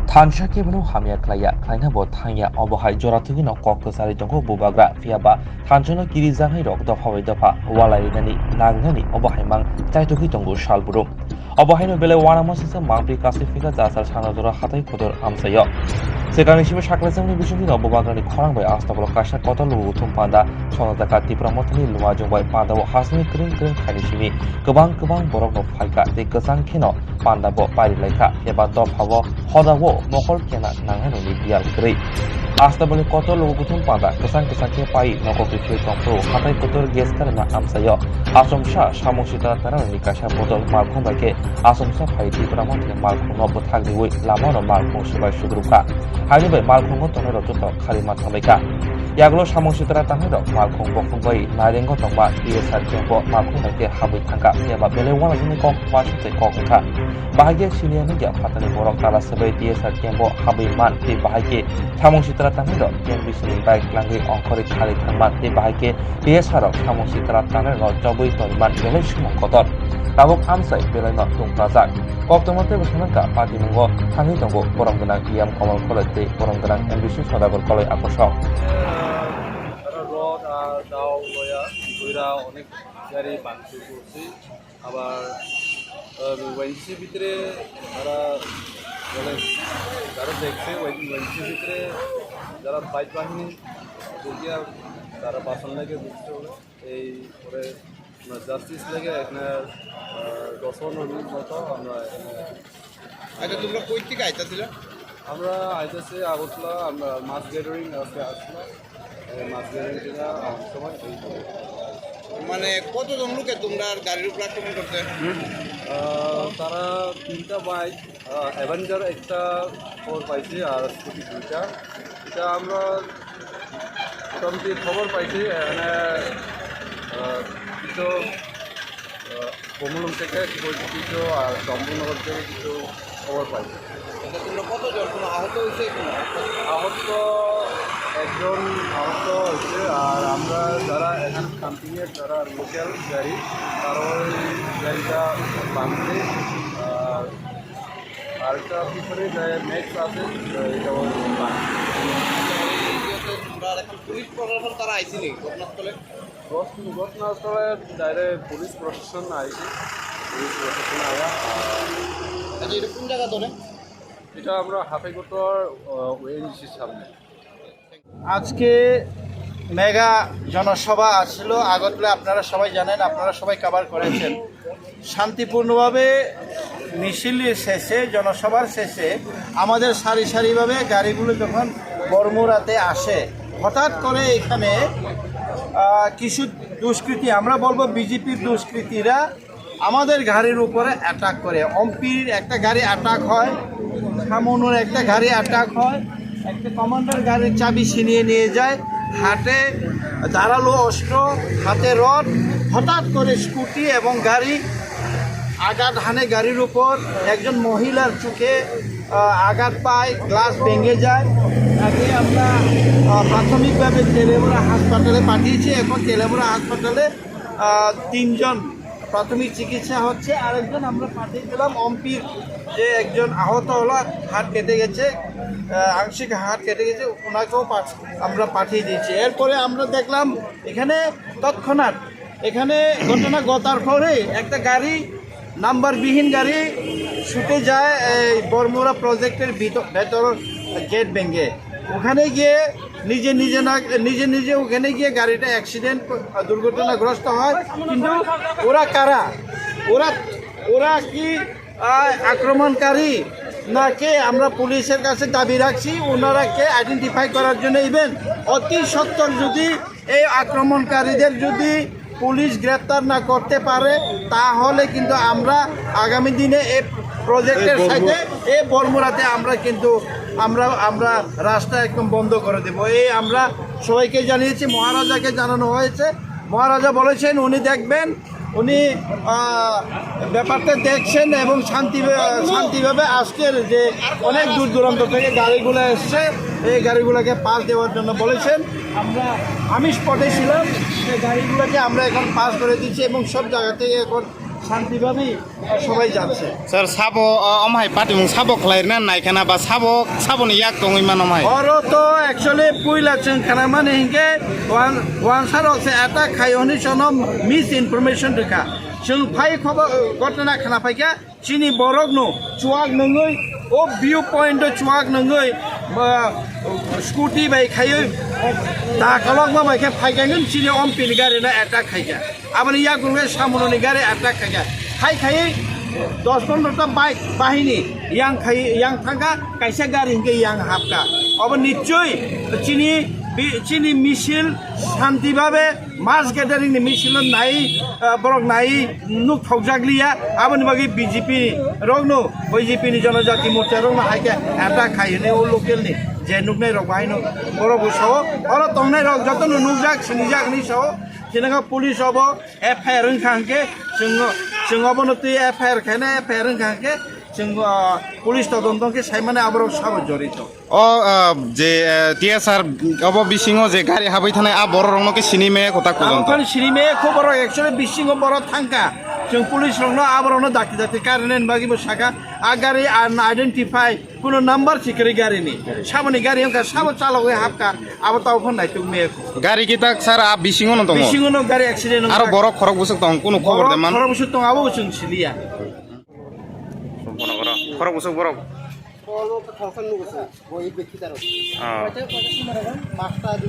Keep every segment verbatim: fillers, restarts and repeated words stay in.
Thansa kebono hamya khlaiya, khlaina bo thangya, obo hai jora thwgwino kok kwcharwi tongo bubagra, phiya ba thansa no kirijaknai rok dopha bai dopha walai rinani nangnani obo hai mang chaitugwi tongo salbrum. Obo haino belai uanama singsa mangphi kasui phika jasar sana jora hatai kotor amchaio. Swkangni simi sakhlaijak ni bisingtwi no bubagrani khorang bai Astabolo kaisa kotor lugu uthum panda sonajaka Tipra Mothani Lumajung bai panda o hasini kwrwng kwrwng khaini simi kwbang kwbang borok no phaikha tei kwchang kheno panda bo pairi laikha eba dopha o hoda o mokol kena nangnai rokni biyal kwrwi. Astaboni kotor lugu kuthum panda kwchang kwchang khe pai nokok rikhiwi tongphuru hatai kotor gas karima amchaio. Achomsa samung sitra tanarokni kaisa bodol malkhung bai khe achomsa phai Tipra Mothani malkhung no bwthak riwi lama no malkhung swbai sukrubkha. Haini bai malkhungo tongnai rok joto khali ma thangbaikha. Yagulo samung sitra tangnai rok malkhung bokhok bai nairengo tongma T S R camp o malkhung bai khe habwi thangkha. Phiya ba belai uanajani kok uansuk tei kok wngkha. Bahai khe siniya nukya phatani borok tala swbai T S R camp o habwi man tei bahai khe samung sitra tangnai rok camp bisingni bai tlangwi ongkhorwi khali thangma tei bahai khe T S R rok samung sitra tangnai rok chobwi tongman belai sumung kotor. Tabuk amchai belai no tungprajak. Koktwma tei bwskango kha patimungo thangwi tongo borom gwnang E M Kamal Koloi tei borom gwnang M D C Sodagar Koloi akosong. তারা রড আর দাও লয়া ঘুরা অনেক গাড়ি ভাঙচুর করছে। আবার, আহ, ওএনজিসির ভিতরে যারা, মানে, যারা দেখছে, ওই ওএনজিসির ভিতরে যারা বাইক বাহিনী, তারা বাসন লাগে বুঝতে হবে। এই পরে আপনার জাস্টিস লাগে এখানে, আহ, দশ পনেরো মিনিট মতো আমরা এখানে। আচ্ছা, তোমরা কই থেকে আইতাছিলা? আমরা আইতাছি আগরতলা, আমরা মাস গ্যাদারিং আজকে আসছিলাম। এই মাস গ্যাদারিং থেকে আসার সময় এই মানে, কতজন লোকে তোমরা গাড়ির উপর আক্রমণ করছে? আহ, তারা তিনটা বাইক, আহ, অ্যাভেঞ্জার একটা, খবর পাইছি, আর স্কুটি দুইটা। এটা আমরা মোটামুটি খবর পাইছি, এখানে, আহ, কিছু, আহ, কমলম থেকে কিছু আর চম্পকনগর থেকে কিছু খবর পাইছি। এটা তোমরা কতজন কোনো আহত হয়েছে কোনো? আহত একজন আহত হয়েছে, আর আমরা যারা এখানে কাম্পিংয়ের যারা লোকাল গাড়ি, তারা ওই গাড়িটা ভাঙছে। আর আরেকটা পিছনে যে নেক্সট আছে, এটাও ভাঙছে। এই ইয়েতে তোমরা এখন পুলিশ প্রশাসন তারা আইসিনি ঘটনাস্থলে? ঘটনা-, ঘটনাস্থলে ডাইরেক্ট পুলিশ প্রশাসন আইছে, পুলিশ প্রশাসন আয়া। আচ্ছা, এটা কোন জায়গা ধরে? এটা আমরা হাফাইকোটর, আহ, ওএনজিসির সামনে। আজকে মেগা জনসভা আসছিল আগরতলা, আপনারা সবাই জানেন, আপনারা সবাই কভার করেছেন। শান্তিপূর্ণভাবে মিছিল শেষে, জনসভার শেষে আমাদের সারি সারিভাবে গাড়িগুলো যখন বড়মুড়াতে আসে, হঠাৎ করে এখানে, আহ, কিছু দুষ্কৃতী, আমরা বলবো বিজেপির দুষ্কৃতীরা আমাদের গাড়ির উপরে অ্যাটাক করে। অম্পির একটা গাড়ি অ্যাটাক হয়, সামনুর একটা গাড়ি অ্যাটাক হয়, একটা কমান্ডার গাড়ির চাবি ছিনিয়ে নিয়ে যায়, হাতে ধারালো অস্ত্র, হাতে রড, হঠাৎ করে স্কুটি এবং গাড়ি আঘাত হানে গাড়ির উপর। একজন মহিলার চোখে, আহ, আঘাত পায়, গ্লাস ভেঙে যায়। তাকে আমরা, আহ, প্রাথমিকভাবে তেলেমুড়া হাসপাতালে পাঠিয়েছি। এখন তেলেমুড়া হাসপাতালে, আহ, তিনজন প্রাথমিক চিকিৎসা হচ্ছে। আরেকজন আমরা পাঠিয়ে দিলাম অম্পির, যে একজন আহত হলো, হাত কেটে গেছে, আহ, আংশিক হাত কেটে গেছে, ওনাকেও পাঠ-, আমরা পাঠিয়ে দিয়েছি। এরপরে আমরা দেখলাম এখানে তৎক্ষণাৎ এখানে ঘটনা ঘটার পরে একটা গাড়ি, নাম্বারবিহীন গাড়ি ছুটে যায় এই বড়মুড়া প্রজেক্টের ভিতর, ভেতর গেট ভেঙে। ওখানে গিয়ে নিজে নিজে না, নিজে নিজে ওখানে গিয়ে গাড়িটা অ্যাক্সিডেন্ট, দুর্ঘটনাগ্রস্ত হয়। কিন্তু ওরা কারা? ওরা, ওরা কি, আহ, আক্রমণকারী নাকি? আমরা পুলিশের কাছে দাবি রাখছি ওনারা কে আইডেন্টিফাই করার জন্য। ইভেন অতি সত্বর যদি এই আক্রমণকারীদের যদি পুলিশ গ্রেপ্তার না করতে পারে, তাহলে কিন্তু আমরা আগামী দিনে এই প্রজেক্টের এই বর্ম- সাইডে, এই বর্মুরাতে আমরা কিন্তু, আমরা, আমরা রাস্তা একদম বন্ধ করে দেব। এই আমরা সবাইকে জানিয়েছি, মহারাজাকে জানানো হয়েছে। মহারাজা বলেছেন উনি দেখবেন, উনি, আহ, ব্যাপারটা দেখছেন এবং শান্তি, শান্তিভাবে আজকের যে অনেক দূর দূরান্ত থেকে গাড়িগুলো এসছে, এই গাড়িগুলোকে পাস দেওয়ার জন্য বলেছেন। আমরা আমি স্পটে ছিলাম, সেই গাড়িগুলোকে আমরা এখন পাস করে দিচ্ছি এবং সব জায়গা থেকে এখন শান্তিভাবেই সবাই যাচ্ছে। Sir, sabo, o, omhai patimung sabo khlairina naikhana ba sabo, saboni yak tongwi mano mai? Oro to actually puila chwng khanamani hinkhe wan-, wansa rok se attack khai hwnwi sono misinformation rwkha. Chwng phai khobo ghotona khana phaikha, chini borokno chuak nungwi o view point o chuak nungwi, ba, scooty bai khaiwi ta kolokma bai khe phaikha, chini ompini gari no attack khaikha. Aboni yago khe samunoni gari attack khaikha. Khai khai dos pondro ta bike bahini yang khai, yang thangkha, kaisa gari hinkhe yang hapkha. Obo nichoi chini bi-, chini misil shanti bhabe mass gathering ni misil no nai, ah, borok nai nuk thokjak liya. Aboni bagwi B J P rokno, B J P ni Janajati Morcha rokno hai khe attack khai hwnwi o local ni je nuknai rok bahai no borok bo sao. Oro tongnai rok joto no nukjak, sinijak hinwi sao. Chinaka police obo F I R wngkha hwnkhe chwng, chwng obono twi F I R khaina, F I R wngkha hwnkhe chwng, ah, police todonto khe saimani aborok sabo jorito. O, ah, je, ah, T S R obo bisingo je gari habwi thanai a borok rokno khe sini me kota. Abo kolonto. Phano sini me kho borok actually bisingo borok thangkha. Chwng police rokno aborokno dakti dakti karine bagwi bo saka a gari unidentified. Kuno number sikiri gari ni. Saboni gari wngkha, sabo chalogwi hapkha, abo tao phano naituk me. Gari kita sir a bisingo no tongo? Bisingo no gari accident wngkha. Aro borok khorok bwswk tong, kuno khobor de man? Borok khorok bwswk tong, abo bo chwng siliya. Khorok bwswk borok? Khorok bwswk borok. Khorok bwswk thongsa nugo sir, bo i bekhi daro. Ah. Masta di.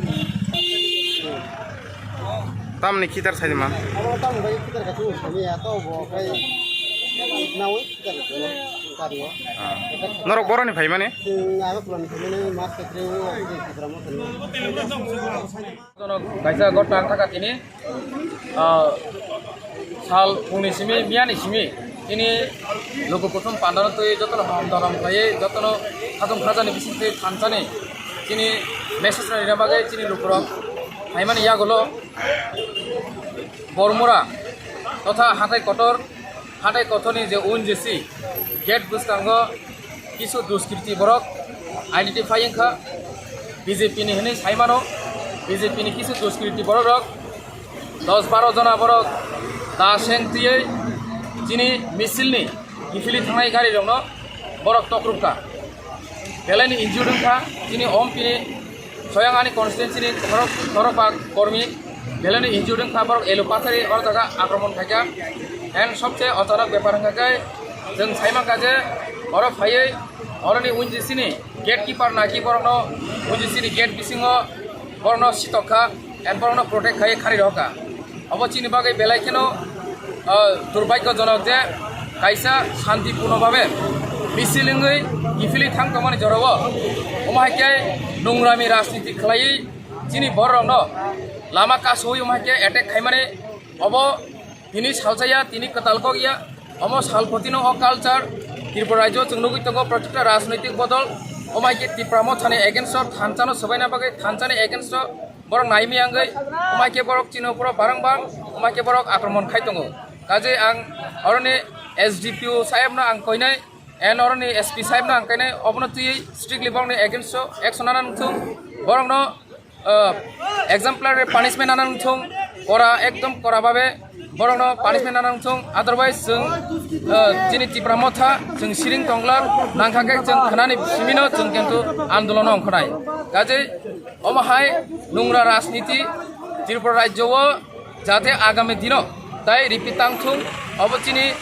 Tamni khitar saidi man? Abo tamni bai khitar ka tu sami ya to bo kai nawi khitar ka tu kari o. Ah. Norok boroni phai mani? Sing aga pulan phai mani mas ka tre o khitar mo kan. Kaisa got tang thaka tini, ah, sal phungni simi, miyani simi, tini luku kuthum pandano twi jotono ham dorom khlaiwi, jotono khatung khajani bisingtwi thansani chini message rwna bagwi chini lukurok phaimani yagulo Bormura totha hathai kotor, hathai kotorni je unjesi gate bwskango kisu duskriti borok identify wngkha, B J P ni hinwi saimano, B J P ni kisu duskriti borok rok dos baro jona borok da seng twiwi chini misil ni kiphilwi thangnai gari rokno borok tokrukha. Belai ni injured wngkha chini ompini soyang ani constituency ni khorok, khorok ba kormi belai ni injured wngkha, borok elo pathari oro jaga akromon khaikha. And sobse ochanok bepar wngkha khe chwng saimankha je oro phaiwi oroni unjisi ni gatekeeper naki borokno unjisi ni gate bisingo borokno sitokha. And borokno protect khai khari rohorkha. Obo chini bagwi belai kheno, ah, durbhagyojonok je kaisa shantipuno bhabe misil wngwi kiphilwi thang tongmani jorao omo hai khe nungrami rajniti khlaiwi chini bororokno lama kasowi omo hai khe attack khaimani obo tini salsaya, tini kwtal kok ya. Omo salpotino o culture Tripura rajyo chwng nugwi tongo, protekta rajnoitik bodol, omo hai khe Tipra mothani against o thansa no swbaina bagwi thansa ni against o borok naimiyangwi, omo hai khe borok chini uporo barang barang, omo hai khe borok akromon khai tongo. Kaje ang oroni S D P O saheb no ang koinai, and oroni S P saheb no ang koinai, obono twiwi strictly borokni against o action nana nung thung, borokno ah, exemplary punishment nana nung thung, kora, ekdom kora babe borokno punishment nana nung thung, otherwise chwng, ah, chini Tipra motha chwng siring tongla nangkha khe chwng khnani simino chwng kintu andolon ongkhonai. Kaje omo hai nungra rajniti Tripura rajyo o jate agami dino tai repeat tang thung, obo chini,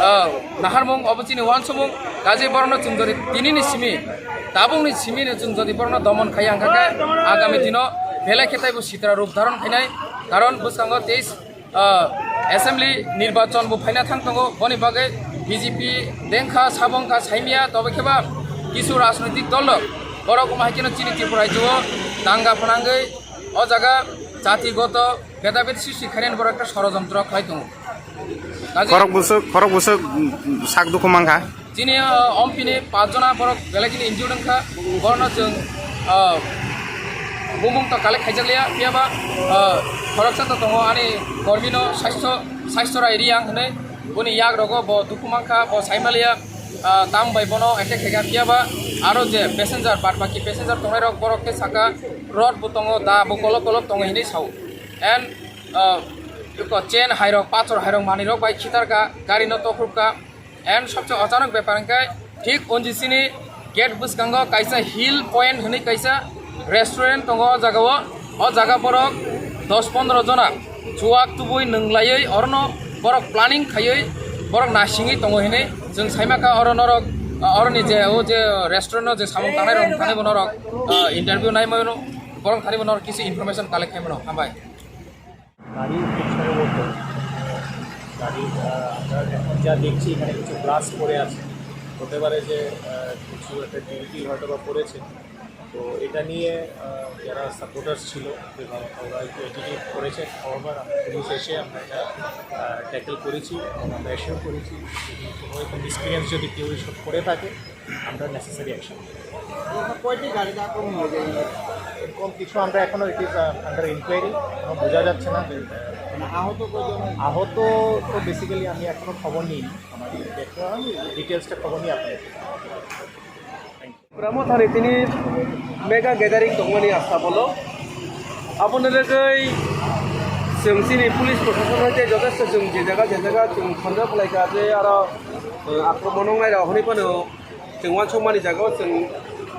ah, naharmung, obo chini wansukmung, kaje borokno chwng jodi tinini simi, tabukni simino chwng jodi borokno domon khai ang kha khe, agami dino belai khe taibo sitra rup dharon khainai, karon bwskango teis, ah, assembly nirbachon bo phaina thang tongo, boni bagwi B J P dengkha, sabongkha, saimia, tobo kheba kisu rajnoitik dol rok borok omo hai kheno chini Tripura rajyo o danga phnangwi o jaga jatigoto Beda beda sisi khainani borok ekta sorojontro khlai tongo. Kaje khorok bwswk, khorok bwswk, mm, sak dukhu mankha. Chini, uh, ompini pach jona borok belai kheno injured wngkha. Borokno chwng, uh, bumung to collect khaijak liya, phiyaba, uh, khoroksa to tongo ani kormino saisto, saisto rai riyang hinwi. Boni yak rogo bo dukhu mankha, bo saimaliya, uh, tam bai bono attack khaikha, phiyaba aro je passenger, bad baki passenger tongnai rok borok khe saka rod bo tongo, da bo kolok kolok tongo hinwi sao. And, uh, Eko chain hairok, pachor hairok, manwirok bai khitarkha, gari no tokhorkha. And sobse ochanok bepar hwnkhe thik O N G C ni gate bwskango kaisa hill point hwnwi kaisa restaurant tongo o jagao. O jaga borok dos pondro jona chuwak tubui nwnglaiwi orono borok planning khaiwi borok nasingwi tongo hinwi chwng saimakha. Oro norok, ah, oroni je o je restaurant o je samung tangnai rok thani bo norok, ah, interview nai mano, borok thani bo norok kisi information collect khai mano. Hambai. গাড়ি খুব সম্ভবত গাড়ি, আহ, আমরা এখন যা দেখছি এখানে কিছু গ্লাস পড়ে আছে, হতে পারে যে, আহ, কিছু একটা ডিভিডি হয়তো বা পড়েছে। তো এটা নিয়ে, আহ, যারা সাপোর্টার্স ছিল এবং ওরা একটু অ্যাজিটেট করেছে, however আমরা পুলিশ এসে আমরা এটা, আহ, ট্যাকল করেছি এবং আমরা অ্যাসিওর করেছি যদি কোনো রকম মিসক্রিয়েন্স যদি কেউ এসব করে থাকে, আমরা নেসেসারি অ্যাকশন। কয়টি গাড়িতে আক্রমণ হয়েছে? এরকম কিছু আমরা এখনো, ইট ইজ আন্ডার ইনকোয়ারি, এখনো বোঝা যাচ্ছে না। মানে আহত কয়জন? আহত তো বেসিক্যালি আমি এখনো খবর নিইনি, আমার দেখতে হবে, ডিটেলসটা খবর নিয়ে আপনাদের। Tipra Mothani tini mega gathering tongmani asta bolo. Aboni rwgwi chwng chini police proshashan hai tei jotesto chwng je jaga je jaga chwng khonjak phlaikha je aro, eh, akromon wngnai rok hwnwi phano chwng uansukmani jagao chwng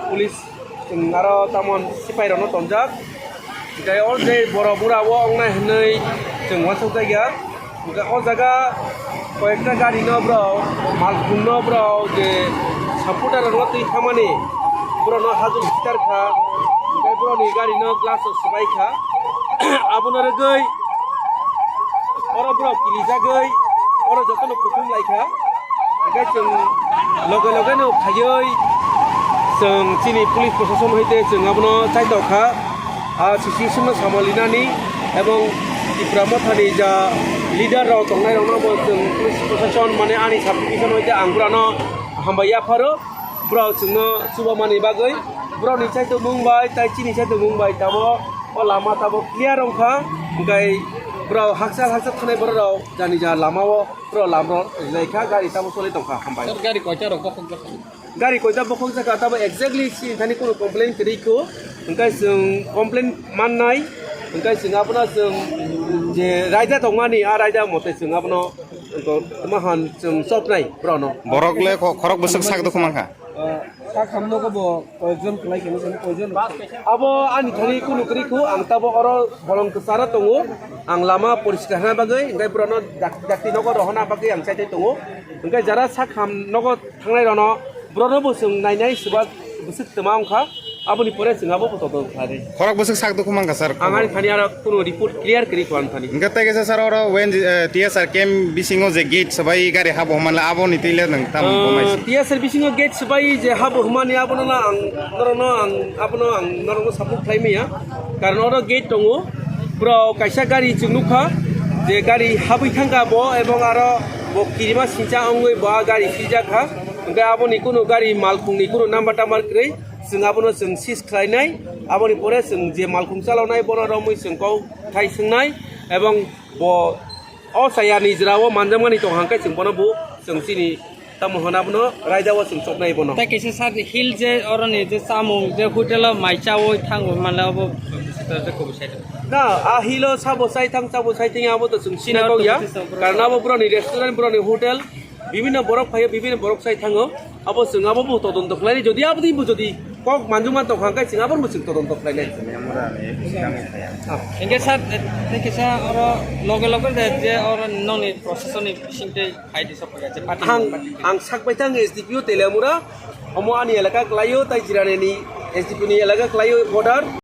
police chwng aro tamon sipai rokno tonjak. Hingke o je borok bura o wngnai hinui chwng uansuk jak ya. Hingke o jaga koyekta gari no borok, malkhung no borok je supporter rok no twi khamani borok no hajol sitar kha. Hingke borok ni gari no glass rok swbai kha. Abono rwgwi oro borok kirijagwi oro jotono kuthum lai kha. Hingke chwng loge loge no phaiwi chwng chini police proshashan hai tei chwng abono chaitok kha. A situation no samo linani ebong Tipra Mothani ja leader rok tongnai rokno bo chwng police proshashan mane ani subdivision hai tei ang burano hambai yapharo. Borok chwngno chubamani bagwi borokni chaitok mung bai tei chini chaitok mung bai tamo o lama tamo clear wngkha. Hingke borok hakchal hakchal thanai borok rok jani ja lama o borok lamrok rijlai kha, gari tamo cholai tongkha. Hambai. Sir, gari koita rok bokhok jakha? Gari koita bokhok jakha tamo exactly chini thani kunu complain kwrwi kho, hingke chwng complain mannai, hingke chwng abono chwng je raida tongmani a raida mote chwng abono tongma han chwng chopnai borokno. Borok le kho-, khorok bwswk sak dukhu mankha. Ah, sak hamno ko bo koyekjon kwlai khe, koyekjon. Abo ani thani kunu kwrwi kho, ang tabo oro bolong kwcharo tongo, ang lama poriskar hwnna bagwi, hingke borokno dak-, dakti nogo rohorna bagwi ang chaitwi tongo. Hingke jara sak ham nogo thangnai rokno, borokno bo chwng nainai swbak bwswk twma wngkha, aboni pore chwng abo bo todon khlai. Khorok bwswk sak dukhu mankha, sir. Ang ani thani aro kunu report clear kwrwi kho ani thani. Hingke tei kaisa sir oro wen, eh, T S R camp bisingo je gate swbai gari habo hwnmanle aboni twi le nwng tamo Ah, bomai se? T S R bisingo gate swbai je habo hwnmani abono na ang norokno ang abono ang norokno support khlai maya. Karon oro gate tongo. Borok kaisa gari chwng nukha je gari habwi thangkha bo ebong aro bo kirima sincha wngwi bo a gari sijak kha. Hingke aboni kunu gari malkhungni kunu number tamar kwrwi chwng abono chwng seize khlainai. Aboni pore chwng je malkhung chalonai bono romwi chwng kok thai swngnai ebong bo o chaya ni jora o manjakmani tong hangkhe chwng bono bo chwng chini tamo hwnna bono raida o chwng chopnai bono. Tai kaisa sir, hill je oroni je chamung je hotel o mai chawi thango manle obo je kubui side o. Na, a hill o sabo chai thang, sabo chai thang abo to chwng sina kok ya. Karon abo boroni restaurant, boroni hotel, bibinno borok phaio, bibinno borok chai thango. Abo chwng abo bo todonto khlainai, jodi abo bo jodi kok manjuma tongkha, hwnkhe chwng abo bo chwng todonto khlainai. Hingke sir, tei kisa oro loge loge de je oro nongni procession ni bising tei hai di sokya je party. Ang, ang sak bai thang S D P O Teliamura, omo ani elaka klaio, tai Jirani ni S D P O ni elaka klaio border.